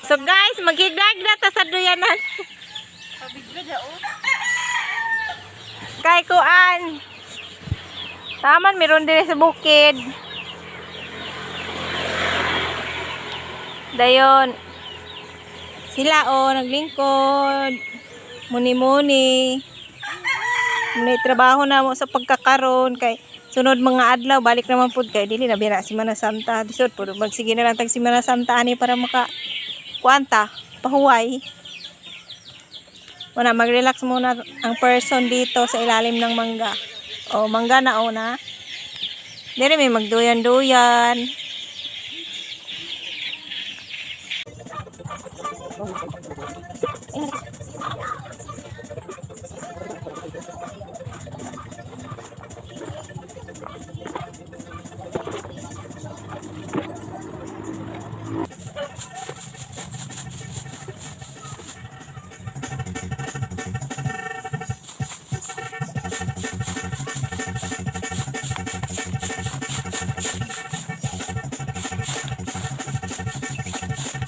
So guys, maghigdag na ta sa duyanan. Kay kuan. Taman meron dire sa bukid. Dayon. Sila oh naglingkod. Muni-muni. Muni trabaho na mo sa pagkakaron kay sunod mga adlaw balik naman pud kay dili na bira Semana Santa. Lisod pud magsige na lang tag Semana Santa ani para maka kuanta pahuway. Wala, mag-relax muna ang person dito sa ilalim ng mangga. O, mangga na una. Dere may magduyan-duyan.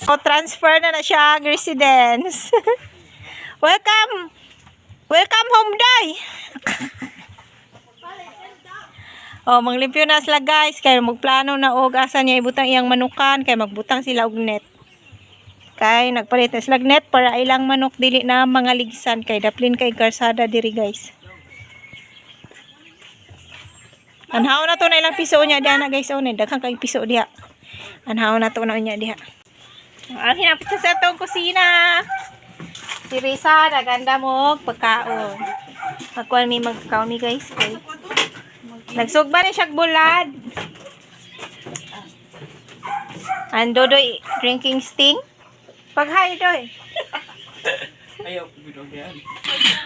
O, transfer na na siya ang residence. Welcome! Welcome home, Day! Oh, manglimpyo na sila guys. Kay magplano na og asa niya ibutang iyang manukan. Kay magbutang sila og net. Kay nagpalit na sila og net para ilang manok dili na mga ligsan. Kay daplin kay karsada diri guys. Anhaw na to na ilang piso niya diha na guys. Oh, daghan kay piso diha. Anhaw na to na niya diha. Ang hinapit sa atong kusina. Si Risa, naganda mo og pagkaon. Magkuhan mi magkaon mi guys. Kay. Nagsugba ni siya bulad. And Dodoy drinking sting. Pag-hi, Doy. Ayaw, bilog yan.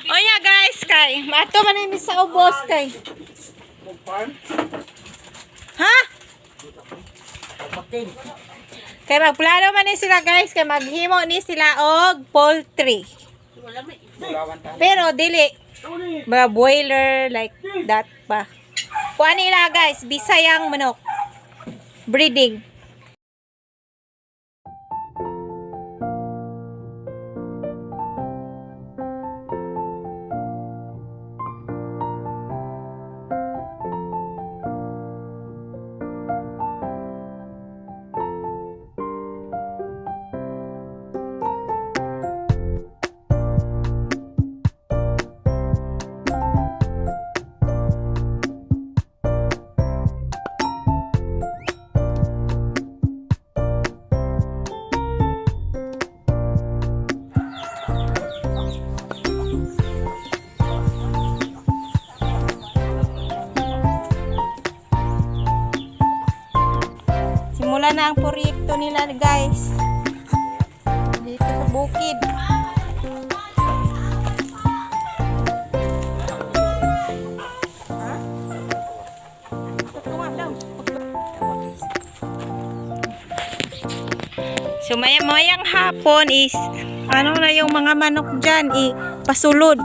O yeah, guys, kay. Mato man ni sa ubos kay. Farm? Ha? Pakin. Kay magplano man ni sila guys, kay maghimo ni sila og poultry. Bulawan tayo. Pero dili mga boiler like that pa. Kuan nila guys, Bisayang manok. Breeding. Simula na ang proyekto nila guys. Dito sa bukid. Ha? So maya mayang hapon is ano na yung mga manok dyan i pasulod.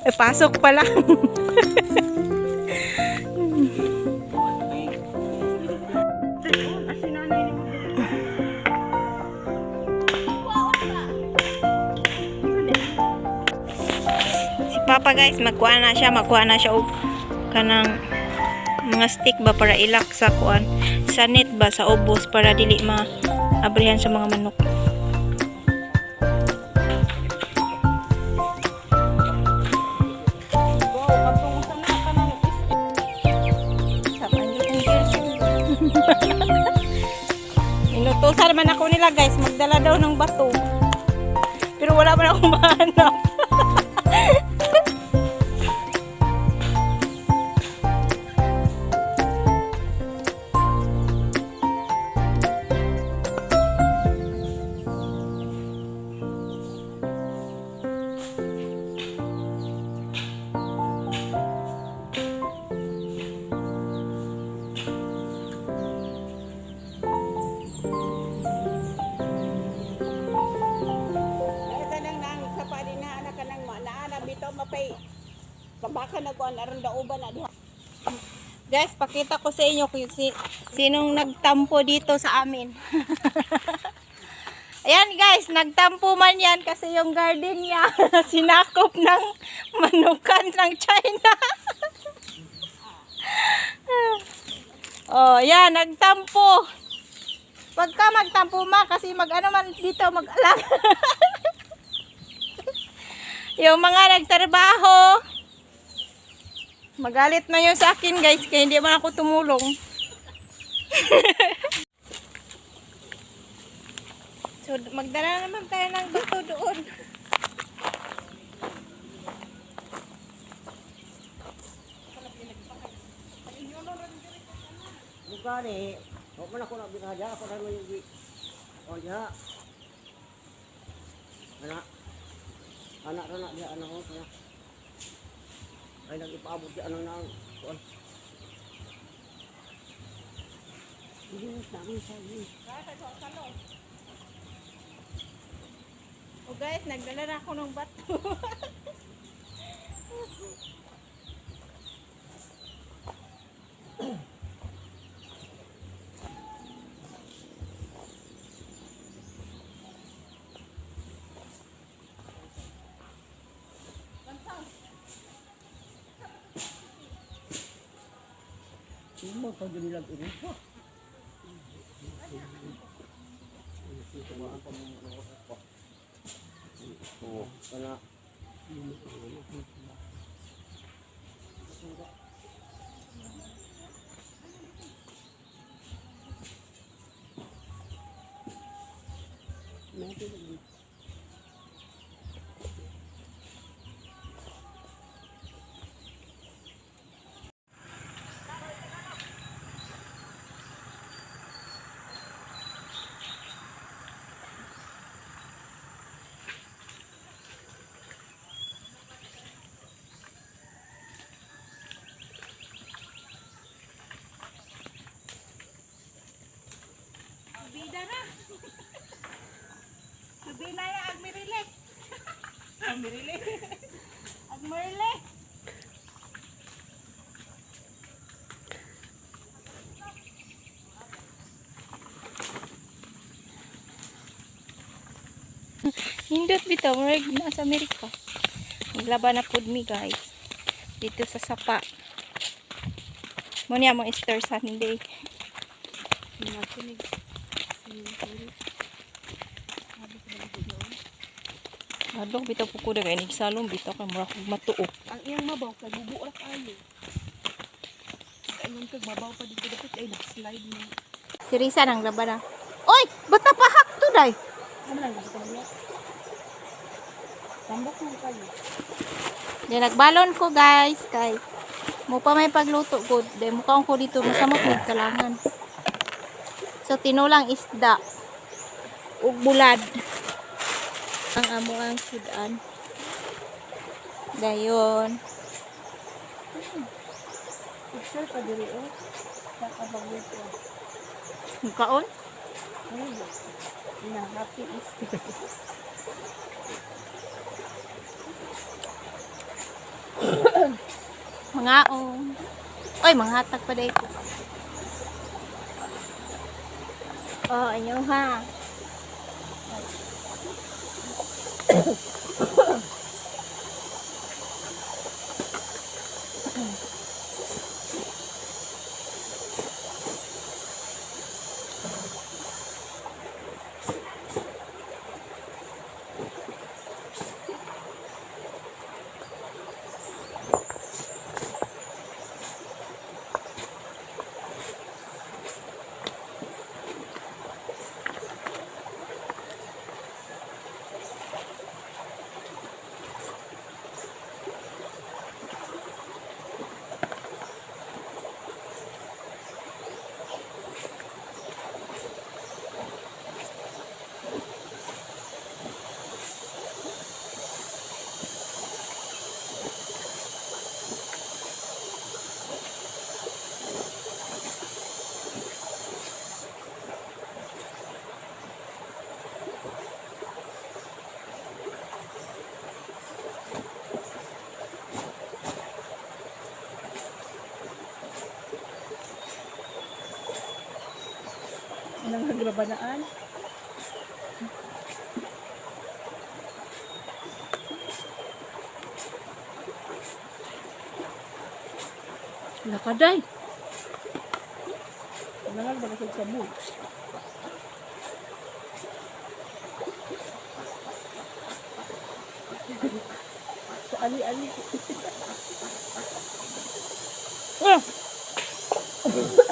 Eh, pasok pala. Si Papa guys, magkuha na siya og kanang mga stick ba para ilak sa kuan sa net ba sa ubos para dili ma abrihan sa mga manok. Inutusan man ako nila guys, magdala daw ng bato. Pero wala man akong mahanap. Ay kanang nang sa pa din na anak kanang naa na bitaw mapay pabaka na kuan aron dauban na diha. Guys, pakita ko sa inyo kung si Sinong nagtampo dito sa amin? Ayan guys, nagtampo man yan kasi yung garden niya sinakop ng manukan ng China. Oh, yan, nagtampo. Pagka magtampo ma kasi mag-ano man dito, mag-alaga. Yung mga nagtrabaho, magalit na yun sa akin guys, kaya hindi man ako tumulong. So, magdala naman tayo ng bato doon. Bukani, wa man ako nagbitaha ako na may o diha. Ana. Anak ra na diha ana ko kana. Ay nang ipaabot di ana na kuan. Oh guys, nagdala na ako ng bato. Mo pa jud nilag ini. Oh, kana. Bida na. Subina na agmirile. Agmirile. Agmirile. Hindot bitaw, murag nasa Amerika. Naglaba na pud mi guys. Dito sa sapa. Mo niya mo Easter Sunday. Adlok bitaw po ko kay nigsalom bitaw kay mura kog matuok. Ang iyang mabaw kay bubo ra kaayo. Kaingon kag mabaw pa dito dapat ay nag-slide mo. Si Risa nang laban na. Oy, bata pahak to day. Ano lang gusto mo? Tambok man kayo. Di nagbalon ko guys kay mo pa may pagluto ko. Di mo kaon ko dito masamot mo kalangan. So tinulang isda ug bulad. Ang amo ang sudan. Dayon. Picture pa diri oh. Nakabagyo ko. Mukaon? Na happy Easter. Mangaon. Oy, manghatag pa day ko. Oh, inyo ha. Babanaan. Nakaday. Nangal ba kasi sa mo? Sa ali-ali. Ah!